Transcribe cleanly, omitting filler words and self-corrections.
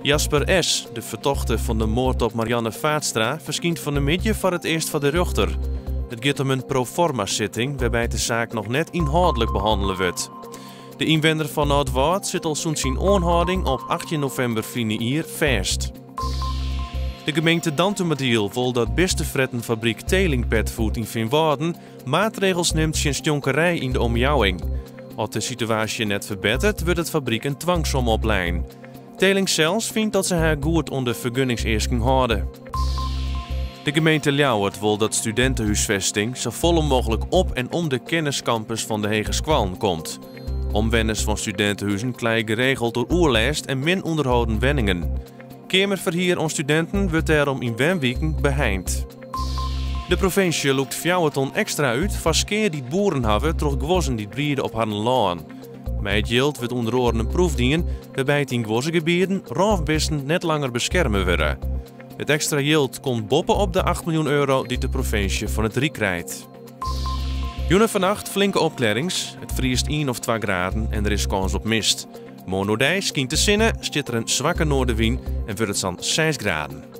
Jasper S., de fertochte fan de moard op Marianne Vaatstra, ferskynt fan 'e middei foar it earst foar de rjochter. It giet om in pro-forma-sitting wêrby't de saak noch net ynhâldlik behannele wurdt. De ynwenner fan Aldwâld sit al sûnt syn oanhâlding op 18 novimber ferline jier fêst. De gemeente Dantumadiel wol dat bistefrettenfabryk Teeling Petfood yn Feanwâlden maatregels nimt tsjin stjonkerij yn de omjouwing. As de situaasje net ferbetteret, wurdt it fabryk in twangsom oplein. Teeling sels fynt dat se har goed oan de fergunningseasken hâlde. De gemeente Ljouwert wol dat studintehúsfesting safolle mooglik op en om de kenniskampus fan de hegeskoallen komt. Omwenners fan studintehuzen kleie geregeld oer oerlêst en min ûnderholden wenningen. Keamerferhier oan studinten wurdt dêrom yn wenwiken beheind. De provinsje lûkt fjouwer ton ekstra út foar skea dy't boeren hawwe troch guozzen dy't briede op harren lân. Mei it jild wurdt ûnder oaren in proef dien wêrby't yn guozzegebieten rôfbisten net langer beskerme wurde. It ekstra jild komt boppe-op de acht miljoen euro dy't de provinsje fan it Ryk krijt. Jûn en fannacht flinke opklearrings. It friest ien of twa graden en der is kâns op mist. Moarn oerdei skynt de sinne, stiet der in swakke noardewyn en wurdt it sa'n seis graden.